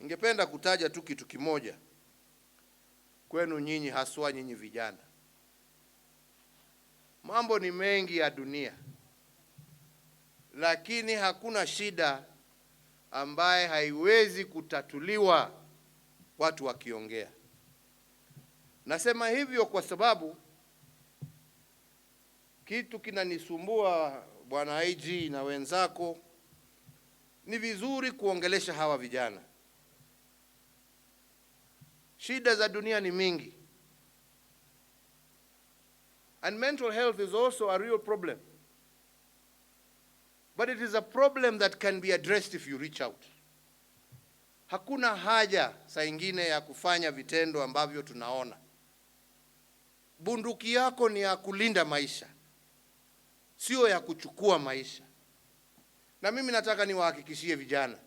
Ningependa kutaja tu kitu kimoja kwenu nyinyi, haswa nyinyi vijana. Mambo ni mengi ya dunia, lakini hakuna shida ambaye haiwezi kutatuliwa watu wakiongea. Nasema hivyo kwa sababu kitu kinanisumbua, Bwana IG na wenzako, ni vizuri kuongelesha hawa vijana. Shida za dunia ni mingi. And mental health is also a real problem. But it is a problem that can be addressed if you reach out. Hakuna haja saa ingine ya kufanya vitendo ambavyo tunaona. Bunduki yako ni ya kulinda maisha, sio ya kuchukua maisha. Na mimi nataka niwahakikishie vijana,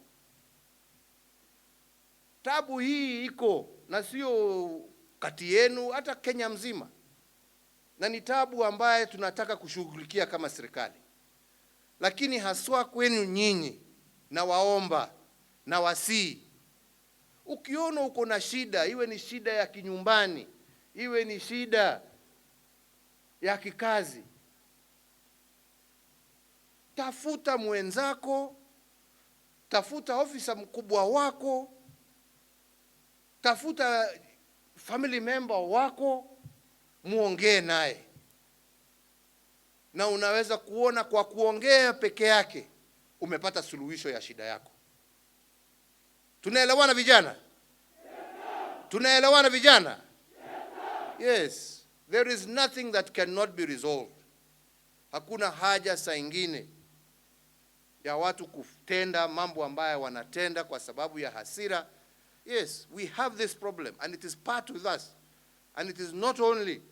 tabu hii iko na sio kati yenu, hata Kenya mzima, na ni tabu ambaye tunataka kushughulikia kama serikali, lakini haswa kwenu nyinyi, nawaomba nawasihi, ukiona uko na shida, iwe ni shida ya kinyumbani, iwe ni shida ya kikazi, tafuta mwenzako, tafuta ofisa mkubwa wako, tafuta family member wako, muongee naye, na unaweza kuona kwa kuongea peke yake umepata suluhisho ya shida yako. Tunaelewana vijana? Tunaelewana vijana? Yes, there is nothing that cannot be resolved. Hakuna haja saa ingine ya watu kutenda mambo ambayo wanatenda kwa sababu ya hasira. Yes, we have this problem and it is part with us. And it is not only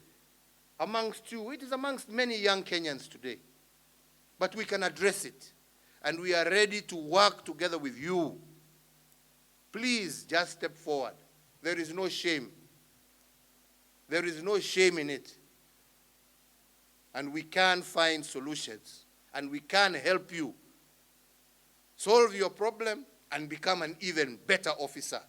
amongst you, it is amongst many young Kenyans today. But we can address it. And we are ready to work together with you. Please just step forward. There is no shame. There is no shame in it. And we can find solutions. And we can help you solve your problem and become an even better officer.